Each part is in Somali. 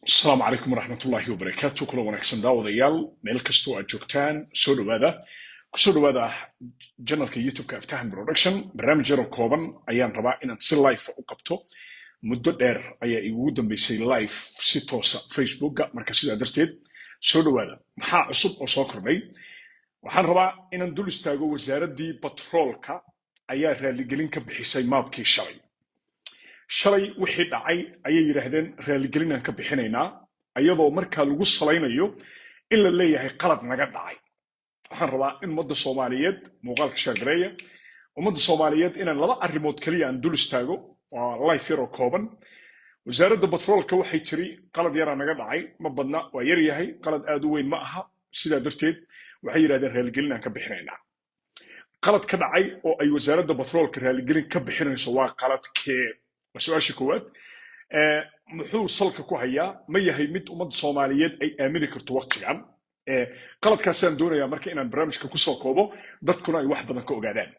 Asalaamu calaykum waraxmatullaahi wabarakaatu. Kula wanaagsan daawadayaal, meel kastoo aad joogtaan, soo dhowaada, kusoo dhowaada channelka YouTube-ka Aftahan Production. Barnaamij yaroo kooban ayaan rabaa inaan si live u qabto. Muddo dheer ayaa igugu dambeysay live si toosa Facebooka. Marka sidaa darteed soo dhowaada. Maxaa cusub oo soo kordhay? Waxaan rabaa inaan dul istaago wasaaraddii batroolka ayaa raaligelin ka bixisay maabkii shalay. Shalay wixii dhacay ayay yidhaahdeen raaligelinaan ka bixinaynaa, ayadoo markaa lagu salaynayo in la leeyahay qalad naga dhacay. Waxaan rabaa in ummadda Soomaaliyeed muuqaalka share gareeya, ummadda Soomaaliyeed inaan laba arrimood keliya aan dul istaago. Waa live yaroo kooban. Wasaaradda batroolka waxay tiri qalad yaraa naga dhacay, ma badna, waa yar yahay, qalad aad u weyn ma aha. Sidaa darteed waxay yidhahdeen raaligelinaan ka bixinaynaa. Qalad ka dhacay oo ay wasaaradda batroolka raaligelin ka bixinayso waa qaladkee? Waa su-aasha koowaad. Muxuu salka ku hayaa? Ma yahay mid ummadda Soomaaliyeed ay aamini karto waqtigan? Qaladkaasaan doonayaa marka inaan barnaamijka kusoo koobo, dadkuna ay wax badan ka ogaadaan.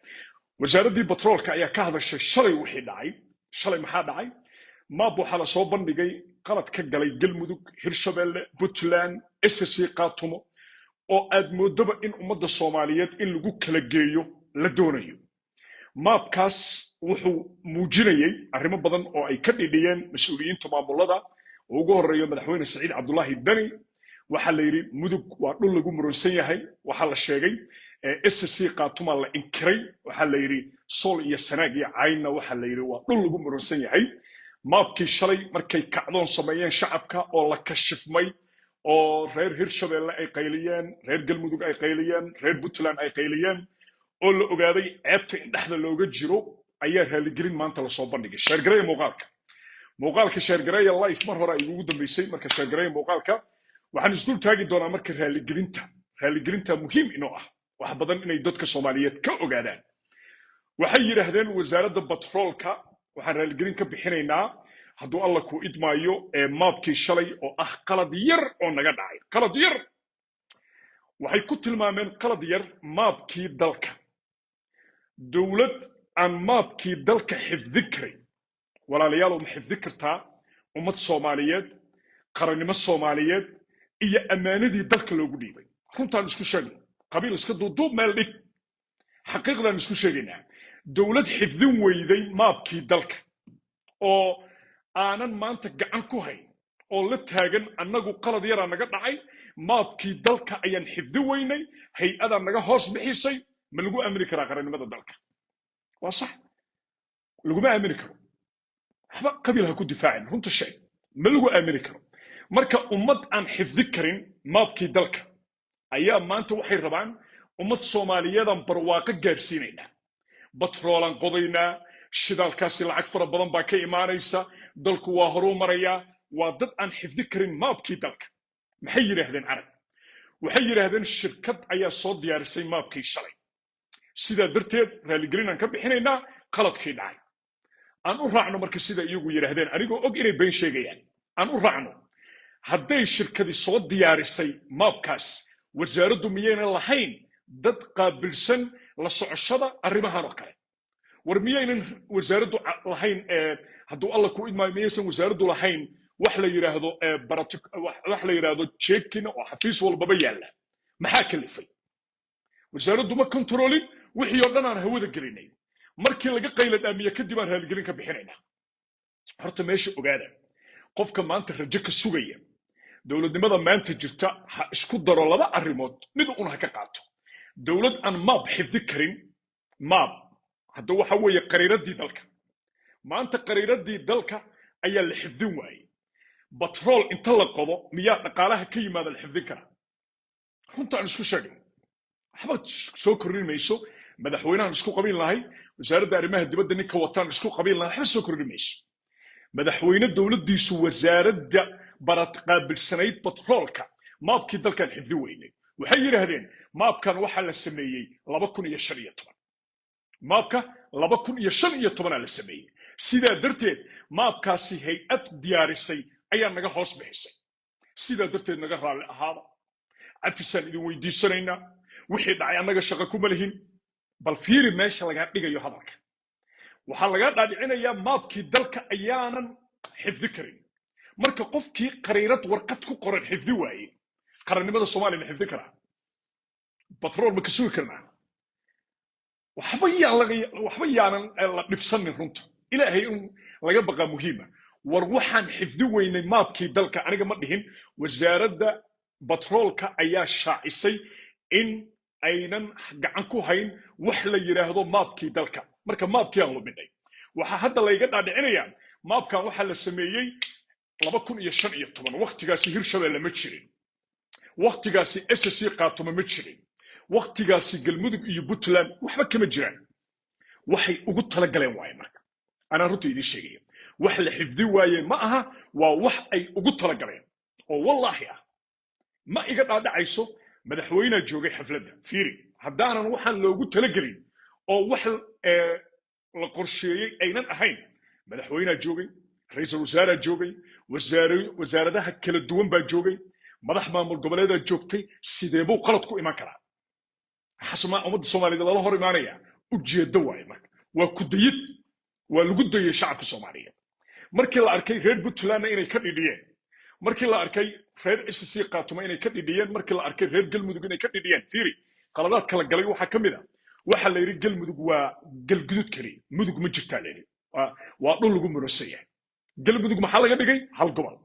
Wasaaraddii batroolka ayaa ka hadashay shalay wixii dhacay. Shalay maxaa dhacay? Maab waxaa la soo bandhigay qalad ka galay Galmudug, Hirshabelle, Puntland, SSC Qaatumo, oo aad moodoba in ummadda Soomaaliyeed in lagu kala geeyo la doonayo. Maabkaas wuxuu muujinayey arrimo badan oo ay ka dhidhiyeen mas-uuliyiinta maamulada oo ugu horeeyo Madaxweyne Saciid Cabdulaahi Dani. Waxaa la yidhi Mudug waa dhul lagu muransan yahay. Waxaa la sheegay SSC Qaatuma la inkiray. Waxaa la yidhi Sool iyo Sanaag iyo Caynna waxaa la yidhi waa dhul lagu muransan yahay. Maabkii shalay markay kacdoon sameeyeen shacabka oo la kashifmay oo reer Hirshabelle ay qayliyeen, reer Galmudug ay qayliyeen, reer Puntland ay qayliyeen, oo la ogaaday ceebta in dhexda looga jiro, ayaa raaligelin maanta lasoo bandhigay. Share gareeya muuqaalka, muuqaalka share gareeya. Live mar hore ay ugu dambeysay, marka share gareeya muuqaalka. Waxaan isdul taagi doonaa marka raaligelinta. Raaligelinta muhiim inoo ah wax badan inay dadka Soomaaliyeed ka ogaadaan. Waxay yidhaahdeen wasaaradda batroolka waxaan raaligelin ka bixinaynaa, hadduu Alla ku idmaayo, ee maabkii shalay oo ah qalad yar oo naga dhacay. Qalad yar waxay ku tilmaameen, qalad yar maabkii dalka. Dowlad aan maabkii dalka xifdin karin, walaalayaalow, ma xifdin kartaa ummad Soomaaliyeed, qarannimo Soomaaliyeed iyo ammaanadii dalka loogu dhiibay? Runtaan isku sheegno, qabiil iska duuduub meel dhig, xaqiiqdaan isku sheegaynaa. Dowlad xifdin weyday maabkii dalka oo aanan maanta gacan ku hayn oo la taagan annagu qalad yaraa naga dhacay, maabkii dalka ayaan xifdin weynay, hay-adaa naga hoos bixisay, ma lagu aamini karaa qarannimada dalka? Waa sax, laguma aamini karo. Waxba qabiil ha ku difaacin, runta sheeg, ma lagu aamini karo. Marka ummad aan xifdi karin maabkii dalka ayaa maanta waxay rabaan ummad Soomaaliyeedaan barwaaqo gaarsiinaynaa, batroolaan qodaynaa, shidaalkaasi lacag fara badan baa ka imaanaysa, dalku waa horuu marayaa. Waa dad aan xifdi karin maabkii dalka. Maxay yidhaahdeen arag? Waxay yidhaahdeen shirkad ayaa soo diyaarisay maabkii shalay, sidaa darteed raaligelin aan ka bixinaynaa qaladkii dhacay. Aan u raacno marka sida iyagu yidhaahdeen, anigoo og inay been sheegayaan, aan u raacno. Hadday shirkadi soo diyaarisay maabkaas, wasaaraddu miyaynan lahayn dad qaabilsan la socoshada arrimahan oo kale? War miyaynan wasaaraddu lahayn, hadduu Alla ku idmaayo, miyaysan wasaaraddu lahayn wax la yidhaahdo wax la yidhaahdo checking oo xafiis walbaba yaalla? Maxaa kalifay? Wasaaraddu ma kontroolin wixii oo dhan aan hawada gelinay. Markii laga qayla dhaamiye kadib aan raaligelin ka bixinaynaa. Horta meesha ogaada, qofka maanta rajo ka sugaya dowladnimada maanta jirta ha isku daro laba arrimood mid un ha ka qaato. Dowlad aan maab xifdi karin, maab hadda waxa weeye qariiradii dalka, maanta qariiradii dalka ayaa la xifdin waayey. Batrool inta la qodo miyaa dhaqaalaha ka yimaada la xifdin karaa? Runta aan isku sheegno, waxba soo kordhin mayso. Madaxweynahan isku qabiil lahay, wasaaradda arrimaha dibadda ninka wataan isku qabiil lahay, waxba soo kordhin mayso. Madaxweyne dowladdiisu wasaaradda barad qaabilsanayd batroolka maabkii dalkan xifdi weynay. Waxay yidhaahdeen maabkan waxaa la sameeyey 2015, maabka 2015-aa la sameeyey, sidaa darteed maabkaasi hay-ad diyaarisay ayaa naga hoos bixisay, sidaa darteed naga raalli ahaada, cafisaan idin weydiisanaynaa, wixii dhacay annaga shaqo kuma lihin. Bal fiiri meesha lagaa dhigayo hadalka. Waxaa lagaa dhaadhicinayaa maabkii dalka ayaanan xifdi karin. Marka qofkii qariirad warqad ku qoran xifdi waaye, qarannimada Soomaaliya ma xifdi karaa? Batrool ma ka sugi karnaa? Waxba yaan laga, waxba yaanan la dhibsanin. Runta Ilaahay in laga baqaa muhiima. War waxaan xifdi weynay maabkii dalka. Aniga ma dhihin, Wasaaradda Batroolka ayaa shaacisay in aynan gacan ku hayn wax la yidhaahdo maabkii dalka. Marka maabkii aan luminay, waxaa hadda layga dhaadhicinayaa maabkan waxaa la sameeyey 2015. Waktigaasi Hirshabelle ma jirin, waktigaasi SSC Qaatumo ma jirin, waktigaasi Galmudug iyo Puntland waxba kama jiraan. Waxay ugu talagaleen waaye. Marka anaa runta idiin sheegaya, wax la xifdi waaye ma aha, waa wax ay ugu talagaleen oo wallaahi ah. Ma iga dhaadhacayso. Madaxweynea joogay xafladda. Fiiri, haddaanan waxaan loogu talagelin oo wax la qorsheeyey aynan ahayn, madaxweynea joogay, ra-iisul wasaaraa joogay, wasaaradaha kala duwan baa joogay, madax maamul goboleedaa joogtay, sidee buu qalad ku iman karaa? Xasuma ummadda Soomaaliyeed lala hor imaanaya. Ujeeddo waaye. Marka waa ku dayid, waa lagu dayay shacabka Soomaaliyeed. Markii la arkay reer Puntlandna inay ka dhidhiyeen, markii la arkay reer SSC Qaatuma inay ka dhidhiyeen, markii la arkay reer Galmudug inay ka dhidhiyeen. Fiiri, qaladaad kala galay waxaa ka mid a, waxaa la yidhi Galmudug waa Galgudud keliya, Mudug ma jirtaa la yidhi, waa dhul lagu muransan yahay. Galmudug maxaa laga dhigay? Hal gobol.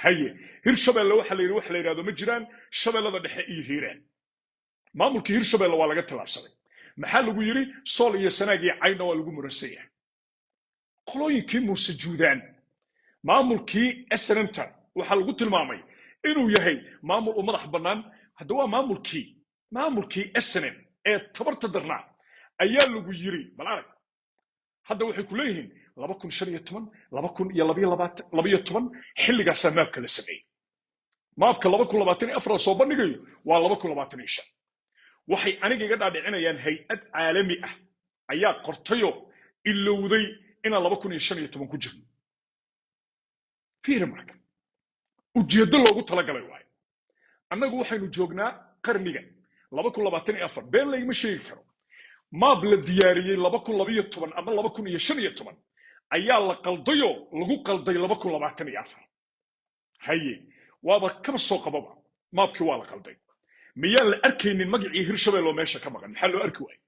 Haye, Hirshabelle waxaa la yidhi wax la yidhahdo ma jiraan, Shabeellada Dhexe iyo Hiiraan. Maamulkii Hirshabelle waa laga tallaabsaday. Maxaa lagu yidhi? Sool iyo Sanaag iyo Caynna waa lagu muransan yahay. Qolooyinkii Muuse Juudaan, maamulkii SNMta waxaa lagu tilmaamay inuu yahay maamul u madax bannaan. Hadda waa maamulkii SNM ee tabarta darnaa ayaa lagu yiri. Bal arag, hadda waxay ku leeyihiin 2015, 2022, 12 xilligaasaa maabka la sameeyey. Maabka 2024 la soo bandhigayo waa 2025. Waxay aniga iga dhaadhicinayaan hay-ad caalami ah ayaa qortayoo ilowday inaan 2015 ku jirno. Fiiri, marka ujeeddo loogu talagalay waayo. Annagu waxaynu joognaa qarniga 2024. Been laygama sheegi karo. Maab la diyaariyey 2012 ama 2015 ayaa la qaldayoo lagu qalday 2024. Haye, waaba kaba soo qababa maabkii waa la qalday. Miyaan la arkaynin magacii Hirshabelle oo meesha ka maqan? Maxaa loo arki waayey?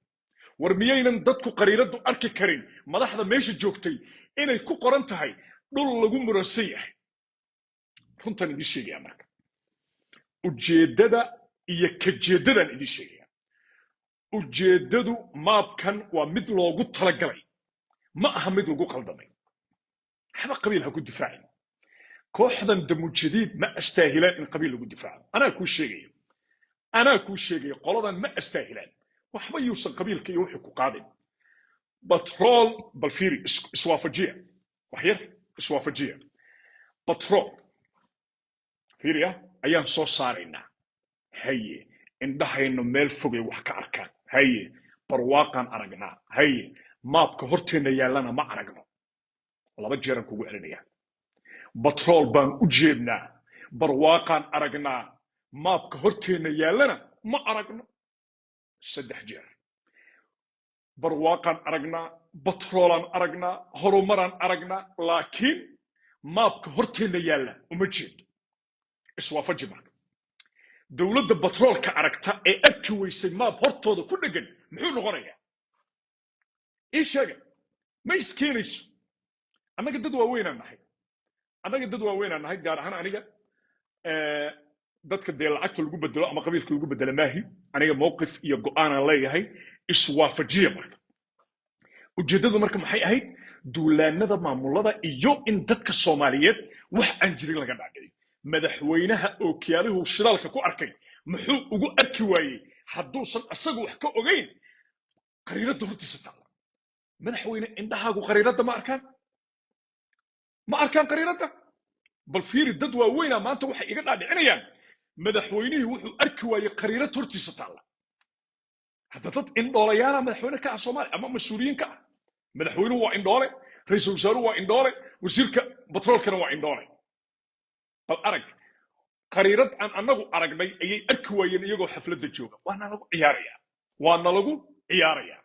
War miyaynan dadku qariiraddu arki karin, madaxda meesha joogtay, inay ku qoran tahay dhul lagu muransan yahay? Runtan idiin sheegaya. Marka ujeeddada iyo kajeeddadan idiin sheegaya, ujeeddadu maabkan waa mid loogu talagalay, ma aha mid lagu qaldamay. Waxba qabiil ha ku difaacin. Kooxdan Damujadiid ma astaahilaan in qabiil lagu difaaco. Anaa kuu sheegaya, anaa kuu sheegaya, qoladan ma astaahilaan. Waxba yuusan qabiilka iyo wixii ku qaadin. Batrool, bal fiiri, iswaafajiya, wax yar iswaafajiya. Batrool, fiiriya, ayaan soo saaraynaa. Haye, indhahayno meel fogay wax ka arkaan. Haye, barwaaqaan aragnaa. Haye, maabka horteenna yaallana ma aragno. Laba jeeraan kugu celinayaa: batrool baan u jeednaa, barwaaqaan aragnaa, maabka horteenna yaallana ma aragno. Saddex jeer: barwaaqaan aragnaa, batroolaan aragnaa, horumaraan aragnaa, laakiin maabka horteenna yaalla uma jeedo. Iswaafaji. Marka dowladda batroolka aragta ee arki weysay maab hortooda ku dhegan muxuu noqonayaa? Ii sheega, ma iskeenayso. Annaga dad waaweynaan nahay, annaga dad waaweynaan nahay, gaar ahaan aniga. Dadka dee lacagta lagu bedelo ama qabiilka lagu bedelo maahi. Aniga mowqif iyo go'aanaan leeyahay. Iswaafajiya. Marka ujeeddadu marka maxay ahayd? Duulaanada maamulada iyo in dadka Soomaaliyeed wax aan jirin laga dhaadhiciyo. Madaxweynaha ookiyaaluhu shidaalka ku arkay muxuu ugu arki waayey hadduusan isagu wax ka ogeyn qariiradda hortiisa taalla? Madaxweyne, indhahaagu qariiradda ma arkaan? Ma arkaan qariiradda? Bal fiiri, dad waaweynaa maanta waxay iga dhaadhicinayaan madaxweynihii wuxuu arki waayey qariirad hortiisa taalla. Hadda dad indhoolayaala madaxweyne ka ah Soomaaliya ama mas-uuliyiin ka ah. Madaxweynuhu waa indhoole, ra-iisul wasaaruhu waa indhoole, wasiirka batroolkana waa indhoole. Bal arag, qariirad aan annagu aragnay ayay arki waayeen iyagoo xafladda jooga. Waana lagu ciyaarayaa, waana lagu ciyaarayaa.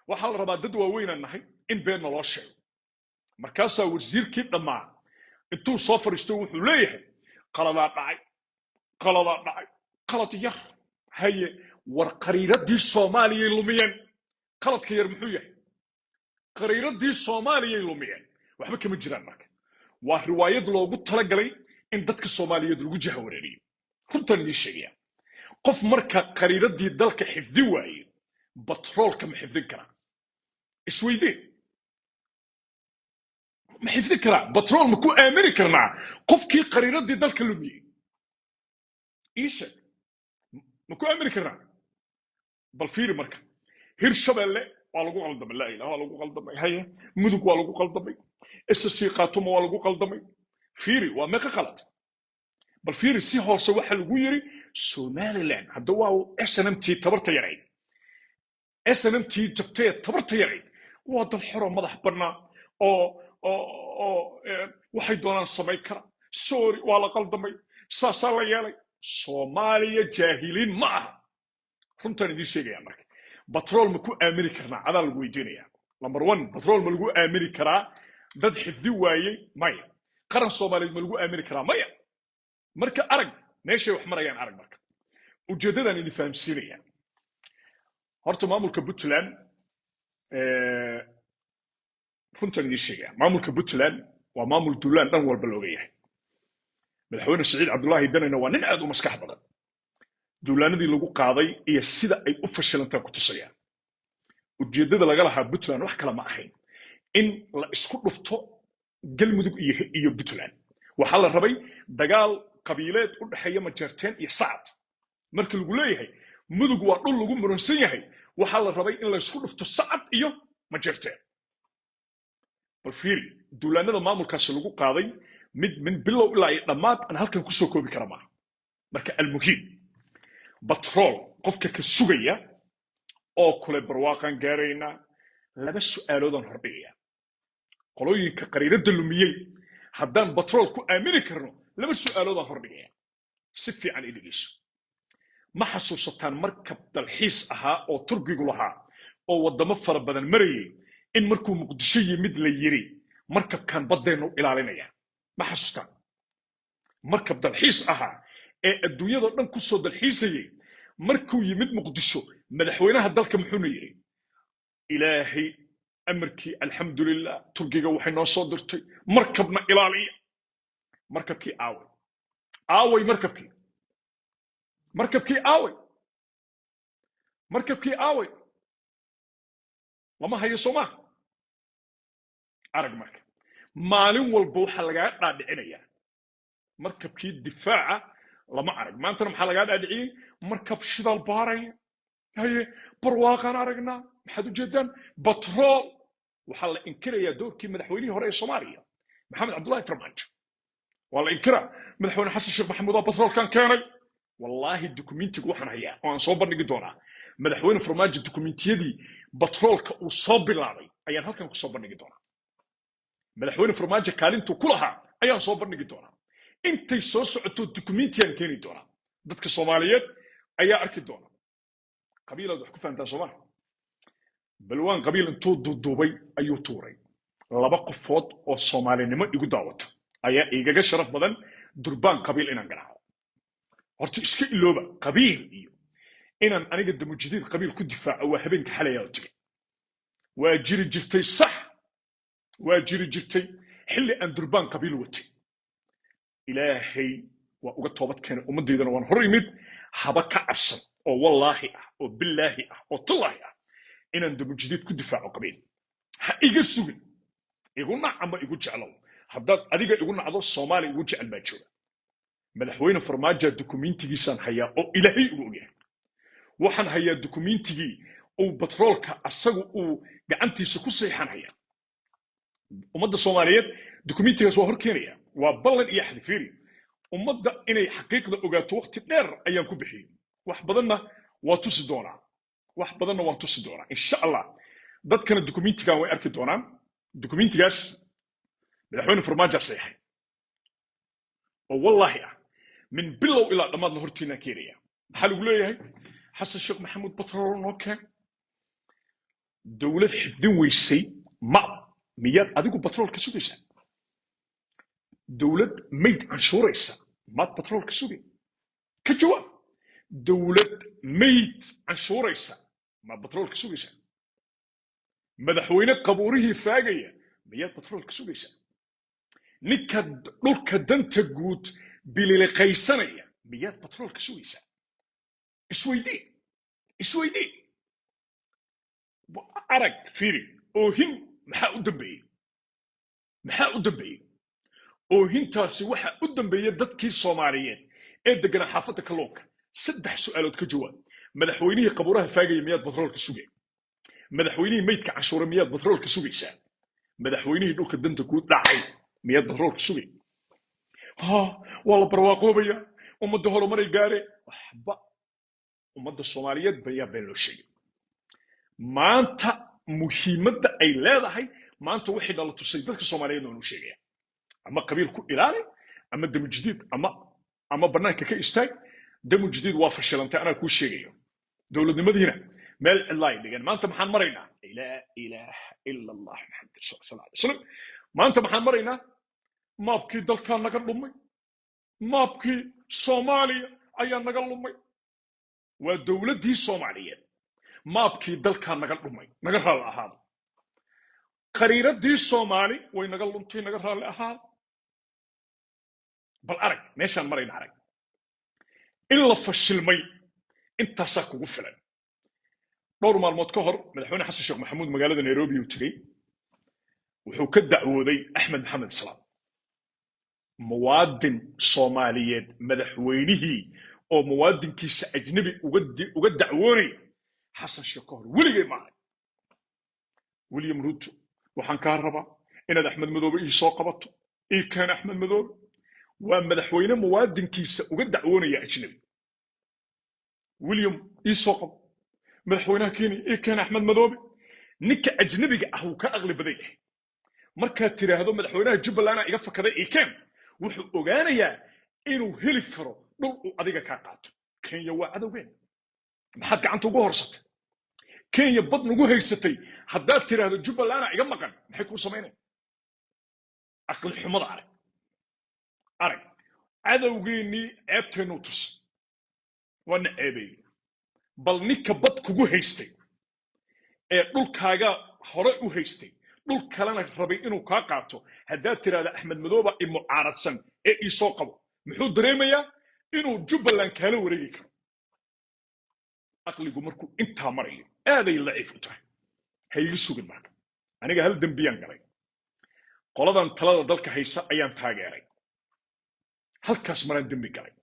Waxaa la rabaa, dad waaweynaan nahay, in been naloo sheego. Markaasaa wasiirkii dhammaa Intuu soo fadhiisto wuxuu leeyahay qaladaa dhacay, qaladaa dhacay, qalad yar. Haye, war qariiradii Soomaaliyay lumiyeen. Qaladka yar muxuu yahay? Qariiradii Soomaaliyay lumiyeen, waxba kama jiraan. Marka waa riwaayad loogu talagalay in dadka Soomaaliyeed lagu jahawareeriyo. Runtaan idiin sheegaya, qof marka qariiradii dalka xifdi waaye, batroolka ma xifdin karaa? Isweydee, ma xifdin karaa? Batrool ma ku aamini karnaa qofkii qariiradii dalka lumiyey? Ii sheeg, ma ku aamini karnaa? Bal fiiri, marka Hirshabelle waa lagu qaldamay, laa ilaha, waa lagu qaldamay. Haye, Mudug waa lagu qaldamay, SSC Khaatuma waa lagu qaldamay. Fiiri, waa meeqa qalad? Bal fiiri, si hoose waxa lagu yiri Somaliland. Hadda waa SNMT tabarta yarayd, SNMT jabtee tabarta yarayd, waa dal xoro madax bannaa oo waxay doonaan samayn kara. Sorry, waa la qaldamay, saasaa la yeelay. Soomaaliya jaahiliin ma aha, runtaan idiin sheegaya. Marka batrool ma ku aamini karnaa? Cadaa lagu weydiinaya. Number one, batrool ma lagu aamini karaa dad xifdi waayey? Maya. Qaran Soomaaliyeed ma lagu aamini karaa? Maya. Marka arag meeshay wax marayaan, arag. Marka ujeeddadaan idin fahamsiinaya, horta maamulka Puntland, runtaan idiin sheegaya, maamulka Puntland waa maamul duulaan dhan walba looga yahay. Madaxweyne Siciid Cabdullaahi Danina waa nin aad u maskax badan. Duulaanadii lagu qaaday iyo sida ay u fashilantaan ku tusayaan. Ujeeddada laga lahaa Puntland wax kale ma ahayn in la isku dhufto Galmudug iyo Puntland. Waxaa la rabay dagaal qabiileed u dhexeeya Majeerteen iyo Sacad. Marka lagu leeyahay Mudug waa dhul lagu muransan yahay, waxaa la rabay in la isku dhufto Sacad iyo Majeerteen. Bal fiiri duulaanada maamulkaasi lagu qaaday, mid min bilow ilaa iyo dhammaad aan halkan kusoo koobi kara maaha. Marka almuhiim, batrool qofka ka sugaya oo kule barwaaqaan gaaraynaa, laba su'aaloodaan hordhigaya qolooyinka qariiradda lumiyey. Haddaan batrool ku aamini karno, laba su'aaloodaan hordhigaya, si fiican i dhegeyso. Ma xasuusataan markab dalxiis ahaa oo Turkigu lahaa oo waddamo fara badan marayay in markuu Muqdisho yimid la yiri markabkan baddeennu ilaalinaya? Ma xasuustaan markab dalxiis ahaa ee adduunyadoo dhan ku soo dalxiisayay markuu yimid Muqdisho, madaxweynaha dalka muxuuna yidhi? Ilaahay amarkii, alxamdulilah, Turkiga waxay noo soo dirtay markabna ilaaliya. Markabkii aaway? Aaway markabkii? Markabkii aaway? Markabkii aaway? Lama hayo, soo maaha? Arag, marka maalin walba waxaa lagaa dhaadhicinayaa markabkii difaaca lama arag. Maantana maxaa lagaa dhaadhiciyey? Markab shidaal baaraya. Haye, barwaaqaan aragnaa, maxaad ujeedaan? Batrool. Waxaa la inkirayaa doorkii madaxweynihii hore ee Soomaaliya, Maxamed Cabdullahi Farmaajo, waa la inkiraa. Madaxweyne Xasan Sheekh Maxamuud aa batroolkan keenay. Wallaahi dukumentigu waxaan hayaa oo aan soo bandhigi doonaa madaxweyne Farmaajo dukumentiyadii batroolka uu soo bilaabay ayaan halkan kusoo bandhigi doonaa. Madaxweyne Farmaajo kaalintuu ku lahaa ayaan soo bandhigi doonaa. Intay soo socoto dukumentiyaan keeni doonaa, dadka Soomaaliyeed ayaa arki doona. Qabiilaad wax ku fahantaa soomaa? Balwaan qabiil intuu duuduubay ayuu tuuray. Laba qofood oo Soomaalinimo igu daawata ayaa igaga sharaf badan durbaan qabiil inaan garaaco. Horta iska ilooba qabiil iyo inaan aniga Damujidiid qabiil ku difaaco. Waa habeenka xalaya oo tegay. Waa jiri jirtay, sax, waa jiri jirtay xilli aan durbaan qabiil watay. Ilaahay waa uga toobad keenay, ummaddaydana waan hor imid. Haba ka cabsan oo wallaahi ah oo billaahi ah oo tallaahi ah inaan Damujidiid ku difaaco qabiil ha iga sugin. Igu nac ama igu jeclow, haddaad adiga igu nacdo, Soomaaliya igu jecel baa jooga. Madaxweyne Farmaajo dukumentigiisaan hayaa oo Ilaahay ugu ogyahay. Waxaan hayaa dukumentigii uu batroolka asagu uu gacantiisa ku seexan haya. Ummadda Soomaaliyeed dukumentigaas waa hor keenaya, waa ballan iyo xadifiiri. Ummadda inay xaqiiqda ogaato waqti dheer ayaan ku bixiyey, wax badanna waa tusi doonaa, wax badanna waan tusi doonaa insha Allah. Dadkana dukumentigan way arki doonaan. Dukumentigaas madaxweyne Farmaajo seexay oo wallaahi ah, min bilow ilaa dhammaadna hortiinaan keenaya. Maxaa lagu leeyahay? Xasan Sheekh Maxamuud batrool noo keen. Dowlad xifdin weysay ma miyaad adigu batrool ka sugaysaa? Dowlad mayd canshuuraysa maad batroolka sugay? Ka jawaab. Dowlad mayd canshuuraysa maad batroolka sugaysa? Madaxweyne qabuurihii faagaya miyaad batroolka sugaysa? Ninka dhulka danta guud bililiqaysanaya miyaad batroolka sugaysaa? Isweydii, isweydii. Arag, fiiri, oohin maxaa u dambeeyey? Maxaa u dambeeyey oohintaasi? Waxaa u dambeeyey dadkii Soomaaliyeed ee deganaa xaafadda Kalluunka. Saddex su'aalood ka jawaab. Madaxweynihii qabuuraha faagaya miyaad batroolka sugay? Madaxweynihii meydka canshuure miyaad batroolka sugaysaa? Madaxweynihii dhulka danta guud dhacay miyaad batroolka sugay? Ha, waa la barwaaqoobaya, ummadda horumaray gaare. Waxba ummadda Soomaaliyeed bayaa been loo sheegay. Maanta muhiimadda ay leedahay, maanta wixii nala tusay dadka Soomaaliyeed waanu sheegaya. Ama qabiil ku ilaali, ama Damu Jadiid, ama bannaanka ka istaag. Damu Jadiid waa fashilantay, anaa kuu sheegayo. Dowladnimadiina meel cidla ay dhigeen. Maanta maxaan maraynaa? Laa ilaaha ila Allah, Maxamed rasul sal alay wasalam. Maanta maxaan maraynaa? Maabkii dalkaa naga dhumay, maabkii Soomaaliya ayaa naga lumay. Waa dowladdii Soomaaliyeed. Maabkii dalkaa naga dhumay, naga raalli ahaada. Khariiradii Soomaali way naga luntay, naga raalli ahaada. Bal arag meeshaan marayna, arag in la fashilmay. Intaasaa kugu filan. Dhowr maalmood ka hor Madaxweyne Xasan Sheekh Maxamuud magaalada Nairobi uu tegey. Wuxuu ka dacwooday Axmed Maxamed Islaam, muwaadin Soomaaliyeed. Madaxweynihii oo muwaadinkiisa ajnabi uga dacwoonaya Xasan Sheekh ka hor weligay ma arag. William Ruto, waxaan kaa rabaa inaad Axmed Madoobe ii soo qabato, ii keen Axmed Madoobe. Waa madaxweyne muwaadinkiisa uga dacwoonaya ajnabi. William, ii soo qabo madaxweynaha Kenya, ii keen Axmed Madoobe. Ninka ajnabiga ah wuu ka aqli badan yahay. Markaad tiraahdo madaxweynaha Jubbaland iga fakaday, ii keen, wuxuu ogaanayaa inuu heli karo dhul uu adiga kaa qaato. Kenya waa cadowgeen, maxaad gacanta ugu horsatay? Kenya bad nagu haysatay. Haddaad tiraahdo Jubbalanda iga maqan, maxay kuu samaynaya? Aqli xumada arag, arag cadowgeennii ceebteennuu tus, waana ceebeeyey. Bal ninka bad kugu haystay ee dhulkaaga hore u haystay, dhul kalena rabay inuu kaa qaato, haddaad tiraahdo Axmed Madooba i mucaaradsan ee ii soo qabo, muxuu dareemayaa? Inuu Jubbaland kaala wareegi karo. Aqligu markuu intaa marayo aaday laciif u tahay. Ha iga sugin. Marka aniga hal dembiyaan galay: qoladan talada dalka haysa ayaan taageeray. Halkaas maraan dembi galay.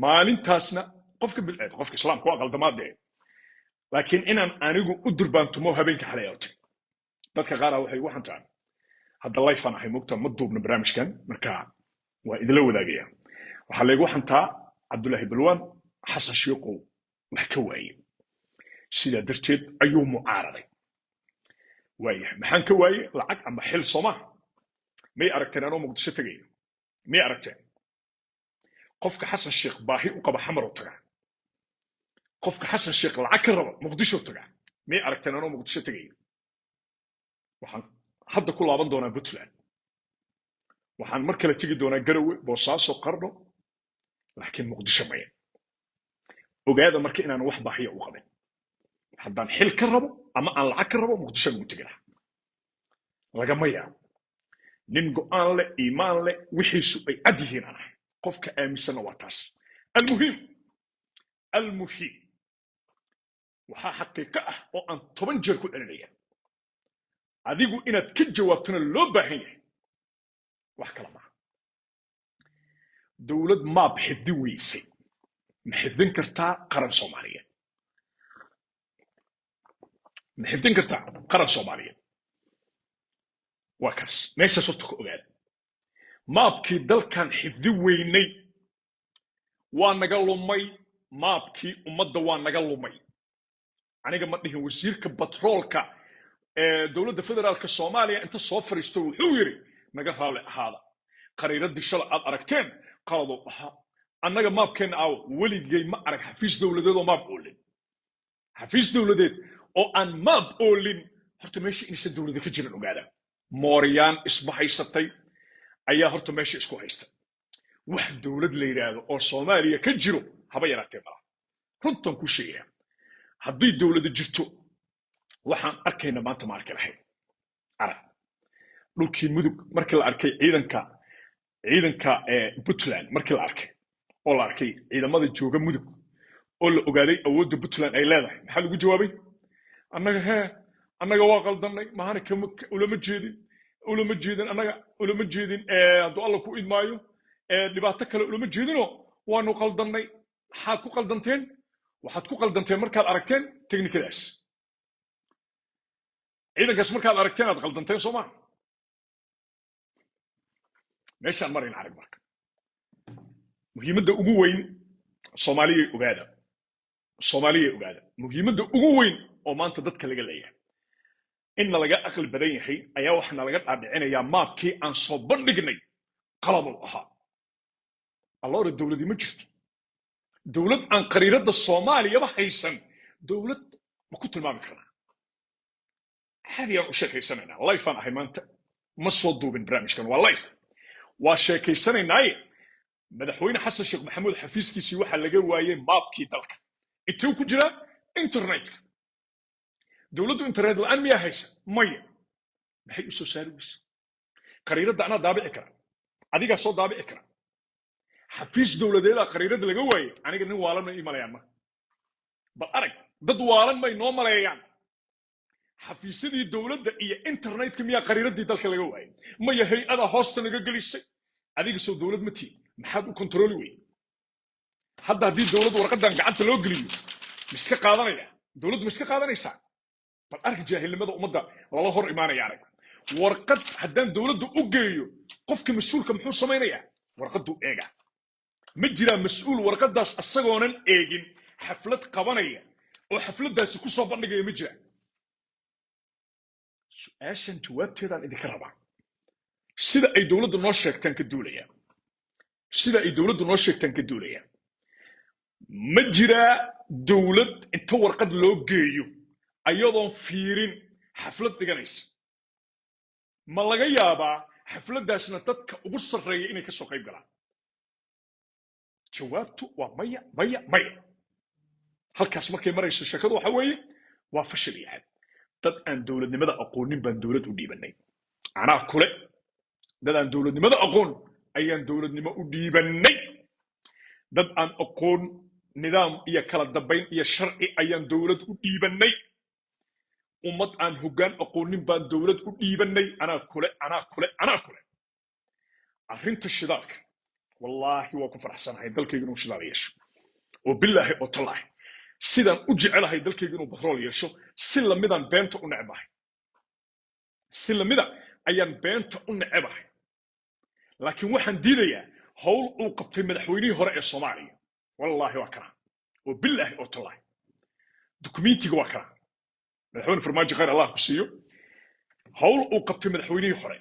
Maalintaasna qofka bilceed, qofka Islaamka waa qaldamaadee, laakiin inaan anigu u durbaantumo habeenka xalay oo tagay. Dadka qaar waxay igu xantaan. Hadda live aan ahay, mogta, ma duubna barnaamijkan, marka waa idinla wadaagaya. Waxaa laygu xantaa Cabdullaahi Balwaan Xasan Shiiqow wax ka waaye, sidaa darteed ayuu mucaaraday. Waayahay, maxaan ka waaye? Lacag ama xil? Soomaa may aragteen anoo Muqdisho tegaya? May aragteen? Qofka Xasan Sheekh baahi u qaba Xamar u tagaa, qofka Xasan Sheekh lacag ka raba Muqdisho tagaa. May aragteen anoo Muqdisho tegaya? Waxaan hadda ku laaban doonaa Puntland, waxaan mar kale tegi doonaa Garowe, Boosaaso, Qardho, laakiin Muqdisho maya. Ogaada marka inaan wax baahiya u qabin. Haddaan xil ka rabo ama aan lacag ka rabo, Muqdisho lagu tegi lahaa. Lagama yaabo. Nin go'aan leh, iimaan leh, wixiisu ay cad yihiin aan ahay. Qofka aaminsanna waa taas. Almuhiim, almuhiim, waxaa xaqiiqo ah oo aan 10 jeer ku celinaya, adigu inaad ka jawaabtona loo baahan yahay, wax kale maaha. Dowlad maab xifdi weysay ma xifdin kartaa qaran Soomaaliyeed? Ma xifdin kartaa qaran Soomaaliyeed? Waa kaas meeshaas. Horta ka ogaada maabkii dalkan xifdi weynay, waa naga lumay. Maabkii ummadda waa naga lumay. Aniga ma dhihin. Wasiirka batroolka ee dowladda federaalka Soomaaliya inta soo fadhiisto wuxuu yidhi: "Naga raalli ahaada, khariiradii shala aad aragteen qaladoo ahaa." Annaga maabkeenna aawo? Weligay ma arag xafiis dowladeed oo maab oolin, xafiis dowladeed oo aan maab oolin. Horta meesha inaysan dowlada ka jirin ogaada. Mooryaan isbahaysatay Ayaa horta meesha isku haysta. Wax dowlad la yidhaahdo oo Soomaaliya ka jiro haba yaraatee malaha. Runtan ku sheegaya, haddii dowlada jirto, waxaan arkayna maanta ma arki lahayn. Arag dhulkii Mudug markii la arkay ciidanka Puntland, markii la arkay oo la arkay ciidamada jooga Mudug oo la ogaaday awoodda Puntland ay leedahay, maxaa lagu jawaabay? Annaga hee, annaga waa qaldannay, mahana ulama jeedin, ulama jeedin, annaga ulama jeedin. Hadduu Alla ku idmaayo, dhibaato kale ulama jeedinoo waanu qaldannay. Maxaad ku qaldanteen? Waxaad ku qaldanteen markaad aragteen technicadaas, ciidankaas markaad aragteen aad qaldanteen, soo maa? Meeshaan marayn arag. Marka muhiimadda ugu weyn, Soomaaliyay ogaada, Soomaaliyay ogaada, muhiimadda ugu weyn oo maanta dadka laga leeyahay in nalaga aqli badan yahay ayaa waxaa nalaga dhaadhicinayaa maabkii aan soo bandhignay qalabow ahaa. Alloore, dowladii ma jirto. Dowlad aan qariiradda Soomaaliyaba haysan dowlad ma ku tilmaami karnaa? Caadi aan u sheekaysanaynaa, live aan ahay maanta, ma soo duubin barnaamijkan, waa live, waa sheekaysanaynaaye. Madaxweyne Xasan Sheekh Maxamuud xafiiskiisii waxaa laga waayey maabkii dalka. Intuu ku jiraa? Internetka. Dowladdu internet la'aan miyaa haysa? Maya. Maxay u soo saari weyse qariiradda? Anaa daabici kara, adigaa soo daabici kara. Xafiis dowladeedaa qariiradda laga waayey. Aniga nin waalan ma ii maleeyaan marka? Bal arag, dad waalan may noo maleeyaan? Xafiisyadii dowladda iyo internetka miyaa qariiraddii dalka laga waayey? Maya, hay-ada hoosta naga gelisay. Adiga soo dowlad ma tihi? Maxaad u kontrooli weyey? Hadda haddii dowladdu warqaddan gacanta loo geliyo, ma iska qaadanaya? Dowladdu ma iska qaadanaysaa? Bal arag jaahilnimada ummadda lala hor imaanaya. Arag, warqad haddaan dowladdu u geeyo, qofka mas-uulka muxuu samaynayaa? Warqadduu eegaa. Ma jiraa mas-uul warqaddaas asagoonan eegin xaflad qabanaya oo xafladdaasi ku soo bandhigaya? Ma jira? Su-aashan jawaabteedaan idinka rabaa. Sida ay dowladdu noo sheegtaan ka duulaya, sida ay dowladdu noo sheegtaan ka duulaya. Ma jiraa dowlad inta warqad loo geeyo ayadoon fiirin xaflad dhiganaysa? Ma laga yaabaa xafladdaasna dadka ugu sarreeya inay ka soo qayb galaan? Jawaabtu waa maya, maya, maya. Halkaas markay marayso sheekadu waxa weeye waa fashil iyo cad. Dad aan dowladnimada aqoonin baan dowlad u dhiibanay. Anaa kule, dad aan dowladnimada aqoon ayaan dowladnimo u dhiibanay. Dad aan aqoon nidaam iyo kala dambayn iyo sharci ayaan dowlad u dhiibanay. Ummad aan hoggaan aqoonin baan dowlad u dhiibanay. Anaa kule, anaa kule, anaa kule. Arrinta shidaalka, wallaahi waa ku faraxsanahay dalkayga inuu shidaal yeesho, oo bilaahi oo tallaahi sidaan u jecelahay dalkayga inuu batrool yeesho, si lamidaan beenta u necbahay, si lamida ayaan beenta u necebahay. Laakiin waxaan diidayaa howl uu qabtay madaxweynihii hore ee Soomaaliya. Wallaahi waa kanaa, oo bilaahi oo tallaahi dukumentiga waa kanaa. Madaxweyne Farmaajo, khayr Allah ku siiyo. Howl uu qabtay madaxweynihii hore,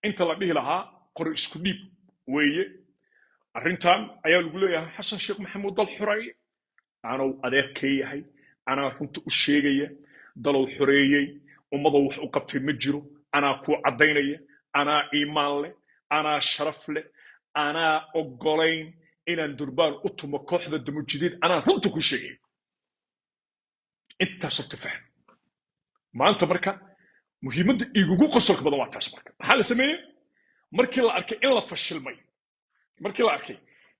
inta la dhihi lahaa qori isku dhiib weeye arrintan, ayaa lagu leeyahay Xasan Sheekh Maxamuud dal xoreeye. Anow adeerkay yahay, anaa runta u sheegaya. Dalow xoreeyey, ummadow wax u qabtay ma jiro. Anaa kuu caddaynaya, anaa iimaan leh, anaa sharaf leh, anaa oggolayn inaan durbaan u tumo kooxda Damujidiid. Anaa runta kuu sheegaya. Intaas horta fahm. Maanta marka muhiimadda igugu qosolka badan waa taas. Marka maxaa la sameeyey markii la arkay in la fashilmay? Markii la arkay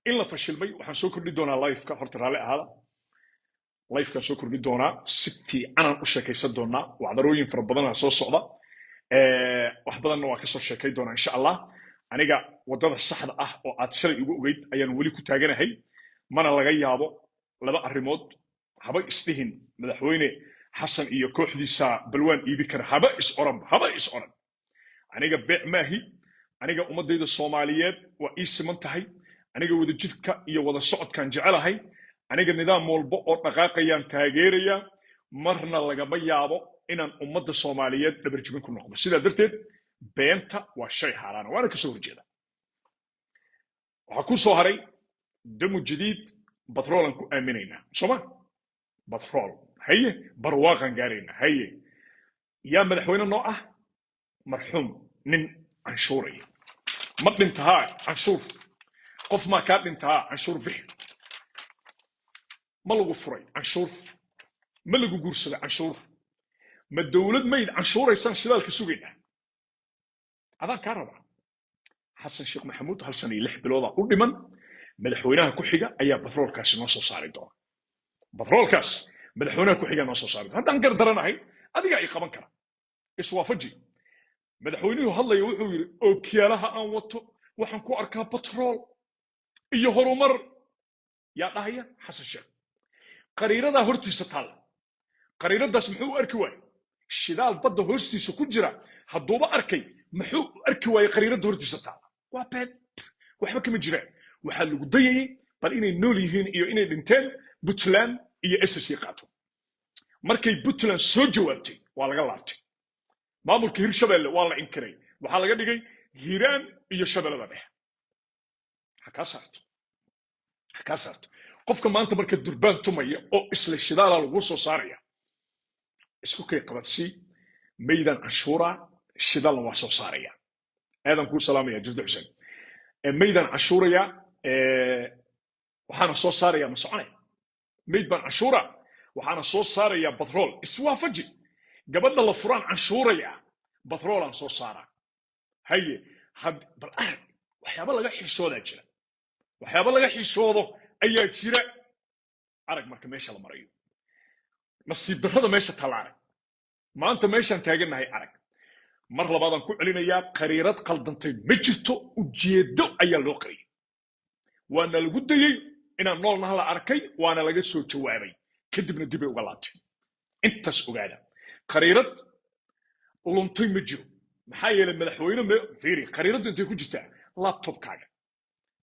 in la fashilmay, waxaan soo kordhi doonaa liveka. Horta raalli ahaada, livekaan soo kordhi doonaa, si fiicanaan u sheekaysan doonaa. Wacdarooyin fara badanaa soo socda, wax badanna waa kasoo sheekay doonaa insha Allah. Aniga waddada saxda ah oo aad shalay igu ogeyd ayaan weli ku taaganahay. Mana laga yaabo laba arrimood. Haba isdhihin madaxweyne Xasan iyo kooxdiisa balwaan iibi kara. Haba is oranba, haba is oran. Aniga beec maahi. Aniga ummaddayda Soomaaliyeed waa ii siman tahay. Aniga wadajidka iyo wada socodkaan jecelahay. Aniga nidaam walba oo dhaqaaqayaan taageeraya. Marna lagama yaabo inaan ummadda Soomaaliyeed dhabarjibin ku noqdo. Sidaa darteed beenta waa shay xaaraana, waana kasoo horjeeda. Waxaa ku soo haray Damu Jadiid, batroolan ku aaminaynaa, sooma? Batrool haye, barwaaqan gaaraynaa haye. Yaa madaxweyne noo ah? Marxuum nin canshuuraya. Ma dhintahaa? Canshuur. Qof maa kaa dhintahaa? Canshuur bixi. Ma lagu furay? Canshuur. Ma lagu guursaday? Canshuur. Ma dowlad mayd canshuuraysaan shidaalka sugaynaa? Adaan kaa rabaa. Xasan Sheekh Maxamuud 1 sano iyo 6 biloodaa u dhiman. Madaxweynaha ku xiga ayaa batroolkaasi noo soo saari doona. Batroolkaas madaxweynaha ku xiga noo soo saari doona. Haddaan gardaranahay, adigaa i qaban kara, iswaafaji. Madaxweynuhu hadlaya wuxuu yidhi, ookiyaalaha aan wato waxaan ku arkaa batrool iyo horumar. Yaa dhahaya? Xasan Sheekh. Qariiradaa hortiisa taalla, qariiradaas muxuu u arki waayey? Shidaal badda hoostiisa ku jira hadduuba arkay, muxuu u arki waayey qariiradda hortiisa taalla? Waa been, waxba kama jiraan. Waxaa lagu dayayay bal inay nool yihiin iyo inay dhinteen Puntland iyo SSC qaato. Markay Puntland soo jawaabtay, waa laga laabtay. Maamulka Hirshabelle waa la inkiray, waxaa laga dhigay Hiiraan iyo Shabeellada Dhexe. Ha kaa saarto, ha kaa saarto. Qofka maanta marka durbaan tumaya oo isla shidaala lagu soo saaraya, isku kay qabadsii maydan canshuura, shidaalna waa soo saaraya. Aadan kuu salaamaya, Jirdo Xuseen. Maydaan canshuuraya, waxaana soo saaraya, ma soconaya? Mayd baan canshuura, waxaana soo saaraya batrool, iswaafaji. Gabadha la furaan canshuuraya, batroolaan soo saaraa. Haye, had bal arag, waxyaaba laga xishoodaa jira, waxyaaba laga xishoodo ayaa jira. Arag marka meesha la marayo, nasiib darrada meesha taalla arag, maanta meeshaan taagannahay arag. Mar labaadaan ku celinayaa, qariirad qaldantay ma jirto, ujeeddo ayaa loo qariyay. Waana lagu dayey inaan noolnaha la arkay, waana laga soo jawaabay, kadibna dibay uga laabtay. Intaas ogaada, qariirad luntay ma jiro. Maxaa yeelay, madaxweyne fiiri, qariiraddu intay ku jirtaa laptopkaaga,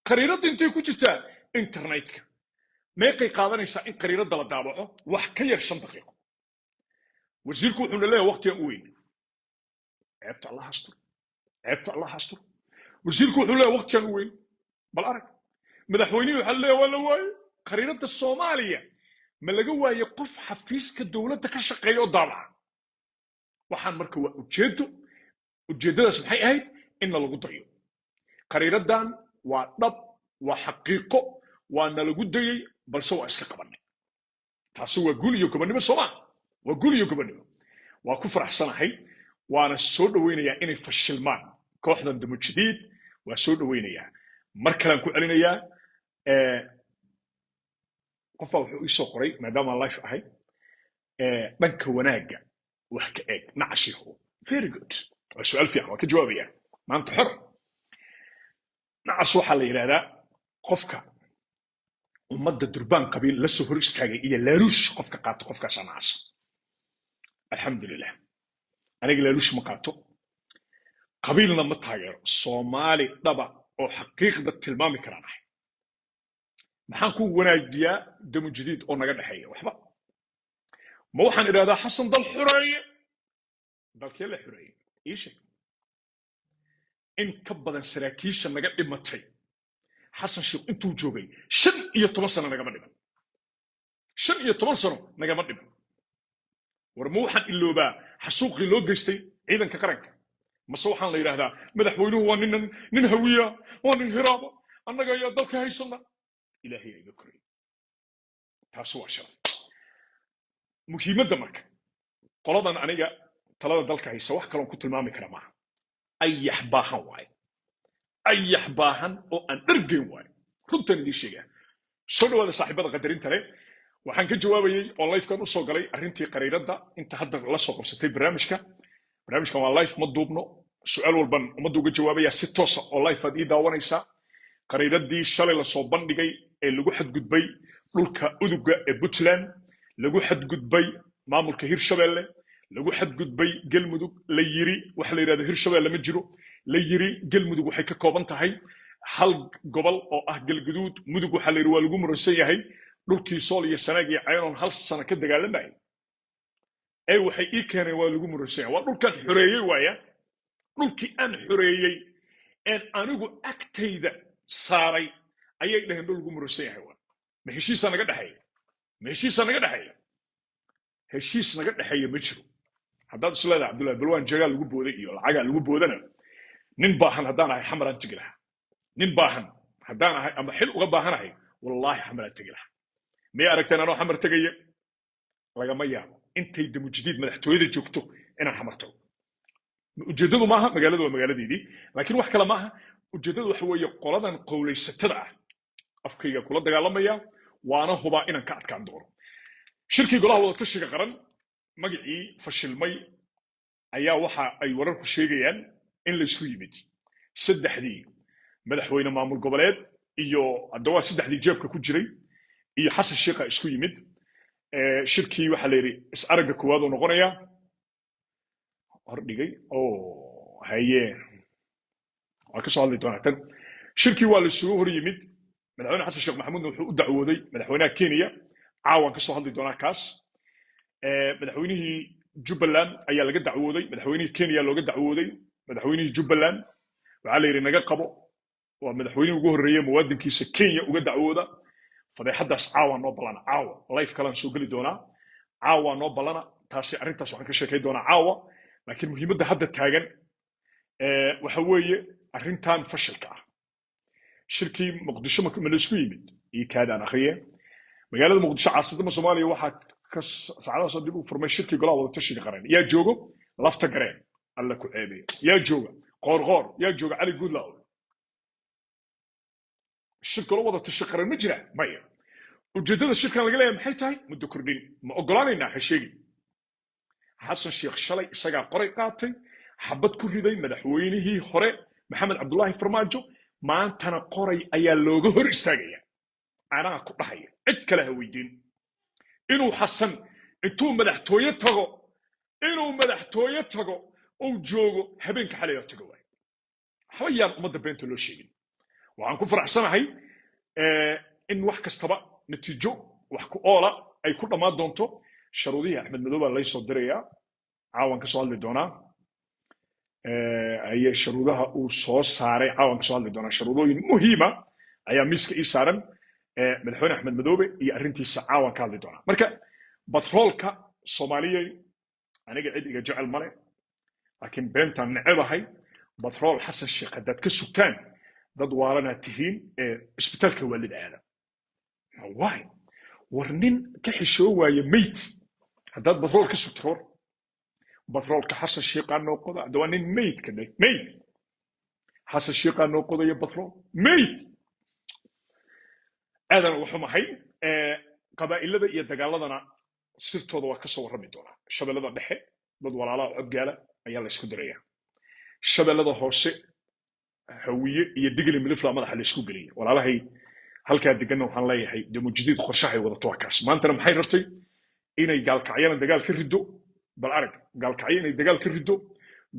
qariiraddu intay ku jirtaa internetka. Meeqay qaadanaysaa in qariiradda la daabaco? Wax ka yar 5 daqiiqo. Wasiirku wuxuuna leeyahay waqtigan u weyn. Ceebta Allah astur, ceebta Allah astur. Wasiirku wuxuu leeyahay waqtigan u weyn. Bal arag, madaxweynihii waxaa leeyahay waa la waaye qariiradda Soomaaliya. Ma laga waaye qof xafiiska dowladda ka shaqeeya oo daabaca? Waxaan marka waa ujeeddo. Ujeeddadaas maxay ahayd? In lagu dayo. Qariiraddan waa dhab, waa xaqiiqo, waana lagu dayey, balse waa iska qabannay. Taasi waa guul iyo gobonnimo. Soomaa waa guul iyo gobonnimo. Waa ku faraxsanahay, waana soo dhoweynayaa inay fashilmaan kooxdan Damujadiid. Waa soo dhoweynayaa, mar kalean ku celinayaa. Qofbaa wuxuu ii soo qoray, maadaama life ahay, dhanka wanaagga wax ka eeg, nacashiho. Very good, waa su-aal fiican, waan ka jawaabaya maanta xor. Nacas waxaa la yidhahdaa qofka ummadda durbaan qabiil la soo hor istaagay iyo laaluush qofka qaato, qofkaasaa nacas. Alxamdulilah, aniga laaluush ma qaato, qabiilna ma taageero. Soomaali dhaba oo xaqiiqda tilmaami karaan ahay. Maxaan ku wanaajiyaa Damu Jadiid oo naga dhexeeya? Waxba ma. Waxaan idhahdaa Xasan dal xoreeye. Dalkee la xoreeyey? Ii sheeg. In ka badan saraakiisha naga dhimatay Xasan Sheekh intuu joogay 15 sano nagama dhiman, 15 sano nagama dhiman. War ma waxaan iloobaa xasuuqii loo geystay ciidanka qaranka? Mase waxaan la yidhaahdaa madaxweynuhu waa nin Hawiya, waa nin Hiraaba, annaga ayaa dalka haysana? Ilaahay iga korayay, taasi waa sharaf. Muhiimadda marka qoladan aniga talada dalka haysa wax kaloon ku tilmaami kara maaha, ayax baahan waaye, ayax baahan oo aan dhargeyn waaye, runtan idiin sheegaa. Soo dhawaada saaxiibada qadarinta leh. Waxaan ka jawaabayey oo lifekan u soo galay arrintii qariiradda. Inta hadda la soo qabsatay barnaamijka, barnaamijkan waa life, ma duubno. Su-aal walban ummadda uga jawaabaya si toosa oo life aad ii daawanaysaa. Qariiraddii shalay lasoo bandhigay ee lagu xadgudbay dhulka uduga ee Puntland, lagu xadgudbay maamulka Hirshabelle, lagu xadgudbay Galmudug, la yiri waxa la yidhahdo Hirshabelle ma jiro, la yiri Galmudug waxay ka kooban tahay hal gobol oo ah Galguduud, Mudug waxaa la yidhi waa lagu muransan yahay, dhulkii Sool iyo Sanaag iyo Caynoon hal sano ka dagaalamayay ee waxay ii keeneen waa lagu muransan yahay. Waa dhulkan xoreeyey waaya, dhulkii aan xoreeyey een anigu agtayda saaray ayay dhaheen dhul lagu muransan yahay. Waa ma heshiisaa naga dhexeeya? Ma heshiisaa naga dhexeeya? Heshiis naga dhexeeya ma jiro. Haddaad is leedahay Cabdullahi Balwaan jagaa lagu booday iyo lacagaa lagu boodana, Nin baahan haddaan ahay, Xamaraan tegi lahaa. Nin baahan haddaan ahay ama xil uga baahanahay, wallaahi Xamaraan tegi lahaa. Miyay aragteen anoo Xamar tegaya? Lagama yaabo intay Damujadiid madaxtooyada joogto inaan Xamar tago. Ujeeddadu maaha, magaaladu waa magaaladeydii, laakiin wax kale maaha. Ujeeddadu waxa weeye qoladan qowlaysatada ah afkayga kula dagaalamaya, waana hubaa inaan ka adkaan doono. Shirkii Golaha Wadatashiga Qaran, magacii fashilmay, ayaa waxa ay wararku sheegayaan in laysku yimid saddexdii madaxweyne maamul goboleed iyo hadda waa saddexdii jeebka ku jiray iyo Xasan Sheikha isku yimid. Shirkii waxaa la yidhi is aragga koowaad uu noqonayaa hordhigay oo haye waa ka soo hadli doonaa tan. Shirkii waa la isugu hor yimid. Madaxweyne Xasan Sheekh Maxamuudna wuxuu u dacwooday madaxweynaha Kenya. Caawan ka soo hadli doonaa kaas. Madaxweynihii Jubbaland ayaa laga dacwooday, madaxweynihii Kenya looga dacwooday. Madaxweynihii Jubbaland waxaa la yidhi naga qabo, waa madaxweynihii ugu horreeyey muwaadinkiisa Kenya uga dacwooda. Fadeexaddaas caawa noo ballana, caawa live kalaan soo geli doonaa, caawa noo ballana taasi. Arrintaas waxaan ka sheekay doonaa caawa, laakiin muhiimadda hadda taagan waxa weeye arrintan fashilka ah. Shirkii Muqdisho ma la isku yimid? Ii kaadaan akhriye. Magaalada Muqdisho, caasimadda Soomaaliya, waxaa ka saacadaha soo dib u furmay shirkii Golaha Wadatashiga Qaran. Yaa joogo? Lafta Gareen, Alla ku ceebeeya. Yaa jooga? Qoorqoor. Yaa jooga? Cali Guudlaaw. Shir Golo Wadatashi Qaran ma jira? Maya. Ujeeddada shirkan laga leeyahay maxay tahay? Muddo kordhin ma ogolaanaynaa? Ha sheegin. Xasan Sheekh shalay isagaa qoray qaatay, xabad ku riday madaxweynihii hore Maxamed Cabdullaahi Farmaajo. Maantana qoray ayaa looga hor istaagaya. Anaa ku dhahaya, cid kale ha weydiin. Inuu Xasan intuu madaxtooye tago, inuu madaxtooye tago uu joogo habeenka xalay oo tago waay. Waxba yaan ummadda beenta loo sheegin. Waxaan ku faraxsanahay in wax kastaba natiijo wax ku oola ay ku dhammaan doonto. Sharuudihii Axmed Madow baa lay soo dirayaa, caawan ka soo hadli doonaa. Aye, sharuudaha uu soo saaray caawan ka soo hadli doonaa. Sharuudooyin muhiima ayaa miiska ii saaran. Madaxweyne Axmed Madoobe iyo arrintiisa caawan ka hadli doonaa. Marka batroolka Soomaaliyay, aniga cid iga jecel male, laakiin beentaan necebahay. Batrool Xasan Sheekh haddaad ka sugtaan, dad waalanaad tihiin. Ee isbitaalka waalida aada waay. War nin ka xishoo waaye meyd haddaad batrool ka sugto, war batroolka Xasan Sheekhaa noo qoda. Hadda waa nin meydka dhe meyd. Xasan Sheekhaa noo qodaya batrool meyd. Aadan uga xumahay. Qabaa'ilada iyo dagaaladana sirtooda waa ka soo warrami doonaa. Shabeellada Dhexe dad walaalaha oo Abgaala ayaa la isku diraya. Shabeellada Hoose Hawiye iyo Digli Milifla madaxa la isku geliyay. Walaalahay halkaa deganna waxaan leeyahay, Damujadiid qorshahay wadato waa kaas. Maantana maxay rabtay? Inay Gaalkacyana dagaal ka riddo. Bal arag, Gaalkacyo inay dagaal ka riddo,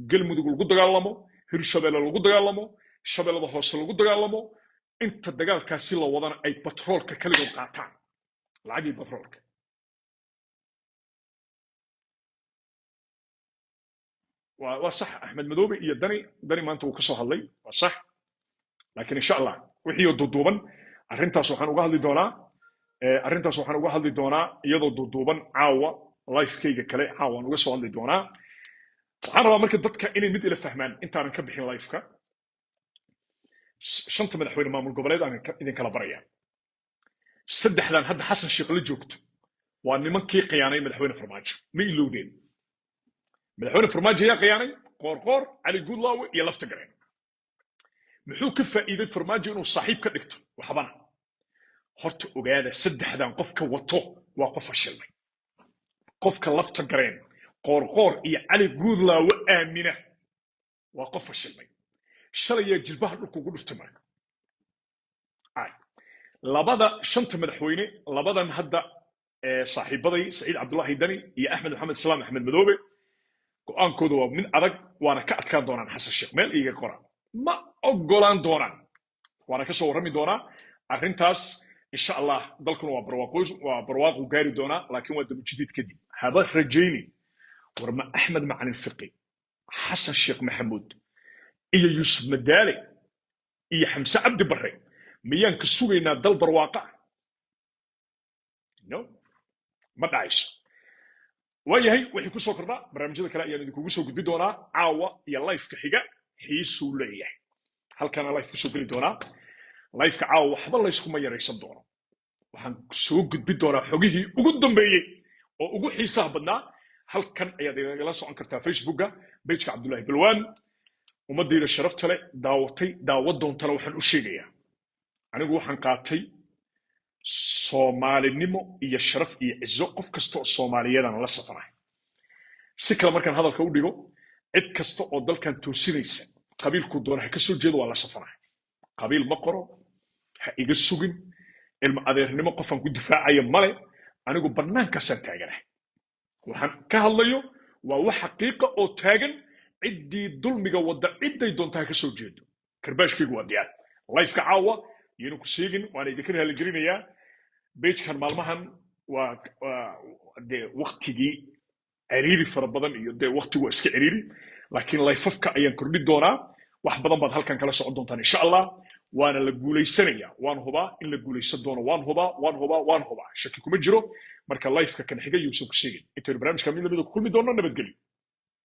Galmudug lagu dagaalamo, Hirshabeelle lagu dagaalamo, Shabeellada Hoose lagu dagaalamo. Inta dagaalkaasi la wadana ay batroolka kaligood qaataan, lacagii batroolka. Waa sax, Axmed Madoobe iyo Dani. Dani maanta wuu ka soo hadlay, waa sax, laakiin insha Allah wixii oo duuduuban arrintaas waxaan uga hadli doonaa, arrintaas waxaan uga hadli doonaa iyadoo duuduuban caawa lifekayga kale, caawaan uga soo hadli doonaa. Waxaan rabaa marka dadka inay mid ila fahmaan intaanan ka bixin lifeka. Shanta madaxweyne maamul goboleed aan idin kala baraya. Saddexdan hadda Xasan Sheekh la joogto waa nimankii khiyaanay madaxweyne Farmaajo. Ma ilowdeen? Madaxweyne Farmaajo ayaa khiyaanay: Qoorqoor, Cali Guudlaawe iyo Lafta Gareen. Muxuu ka faa'iiday Farmaajo inuu saaxiib ka dhigto? Waxbana. Horta ogaada, saddexdan qofka wato waa qof fashilmay. Qofka Lafta Gareen, Qoorqoor iyo Cali Guudlaawe aamina waa qof fashilmay. Shalayaa jilbaha dhulka ugu dhuftay. Marka labada shanta madaxweyne, labadan hadda saaxiibaday, Saciid Cabdullaahi Dani iyo Axmed Maxamed Islaam Axmed Madoobe, go'aankooda waa mid adag, waana ka adkaan doonaan Xasan Sheekh. Meel iiga qora, ma oggolaan doonaan. Waana ka soo warrami doonaa arrintaas insha Allah. Dalkuna waa barwaaqo, waa barwaaqu gaari doonaa, laakiin waa Damujadiid kadib. Haba rajayni. War ma Axmed Macalin Fiqi, Xasan Sheekh Maxamuud iyo Yuusuf Madaale iyo Xamse Cabdi Barre miyaan ka sugaynaa dal barwaaqa ah? No, ma dhacayso. Waayahay, wixii ku soo kordhaa barnaamijyada kale ayaan idinkugu soo gudbi doonaa caawa iyo lifeka xiga. Xiisuu leeyahay. Halkaana live kusoo geli doonaa. Liveka caawa waxba layskuma yaraysan doono. Waxaan soo gudbin doonaa xogihii ugu dambeeyey oo ugu xiisaha badnaa. Halkan ayaad igala socon kartaa Facebooka, pageka Cabdullaahi Balwaan. Ummadayda sharafta leh daawatay, daawa doontana, waxaan u sheegayaa, anigu waxaan qaatay Soomaalinimo iyo sharaf iyo cizo. Qof kasta oo Soomaaliyeedaan la safanahay. Si kale markaan hadalka u dhigo, cid kasta oo dalkan toosinaysa, qabiilkuu doona ha ka soo jeedo, waa la safanahay. Qabiil ma qoro, ha iga sugin ilma adeernimo. Qofaan ku difaacaya male. Anigu bannaankaasaan taaganahay. Waxaan ka hadlayo waa wax xaqiiqa oo taagan. Ciddii dulmiga wadda, cidday doonta ha ka soo jeedo, karbaashkaygu waa diyaar. Liveka caawa yaynu ku seegin, waana idinka raaligelinayaa. Pagekan maalmahan waa dee waktigii ciriiri fara badan iyo dee waktigu waa iska ciriiri, laakiin liveafka ayaan kordhin doonaa. Wax badan baad halkan kala socon doontaan, insha Allah. Waana la guulaysanaya. Waan hubaa in la guulaysan doono. Waan hubaa, waan hubaa, waan hubaa, shaki kuma jiro. Marka liveka kan xiga yuusan ku seegin. Intaynu barnaamijka mid lamida ku kulmi doono, nabadgelyo.